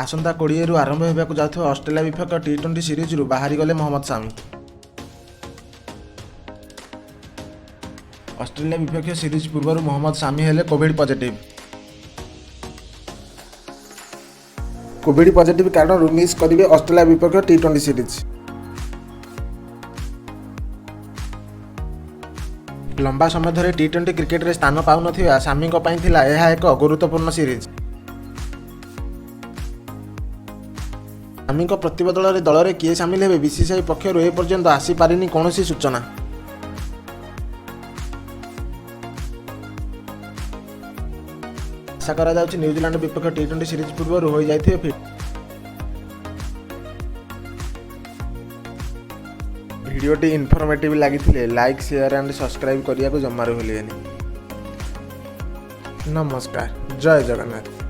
ଆସନ୍ତା 20ରୁ ଆରମ୍ଭ ହେବାକୁ ଯାଉଥିବା ଅଷ୍ଟ୍ରେଲିଆ ବିପକ୍ଷ ଟି-20 ସିରିଜରୁ ବାହାରିଗଲେ ମହମ୍ମଦ ସାମି। ଅଷ୍ଟ୍ରେଲିଆ ବିପକ୍ଷ ସିରିଜ ପୂର୍ବରୁ ମହମ୍ମଦ ସାମି ହେଲେ କୋଭିଡ୍ ପଜିଟିଭ୍। କୋଭିଡ୍ ପଜିଟିଭ୍ କାରଣରୁ ମିସ୍ କରିବେ ଅଷ୍ଟ୍ରେଲିଆ ବିପକ୍ଷ ଟି-20 ସିରିଜ। ଲମ୍ବା ସମୟ ଧରି ଟି-20 କ୍ରିକେଟରେ ସ୍ଥାନ ପାଉନଥିବା ସାମିଙ୍କ ପାଇଁ ଥିଲା ଏହା ଏକ ଗୁରୁତ୍ୱପୂର୍ଣ୍ଣ ସିରିଜ୍। ସାମିଙ୍କ ପ୍ରତିବଦଳରେ ଦଳରେ କିଏ ସାମିଲ ହେବେ, ବିସିସିଆଇ ପକ୍ଷରୁ ଏପର୍ଯ୍ୟନ୍ତ ଆସିପାରିନି କୌଣସି ସୂଚନା। ଆଶା କରାଯାଉଛି, ନ୍ୟୁଜିଲାଣ୍ଡ ବିପକ୍ଷ ଟି-20 ସିରିଜ୍ ପୂର୍ବରୁ ହୋଇଯାଇଥିବେ ଫିଟ୍। ଭିଡ଼ିଓଟି ଇନଫର୍ମେଟିଭ୍ ଲାଗିଥିଲେ ଲାଇକ୍, ସେୟାର ଆଣ୍ଡ ସବସ୍କ୍ରାଇବ୍ କରିବାକୁ ଜମାରୁ ଭୁଲିବେନି। ନମସ୍କାର, ଜୟ ଜଗନ୍ନାଥ।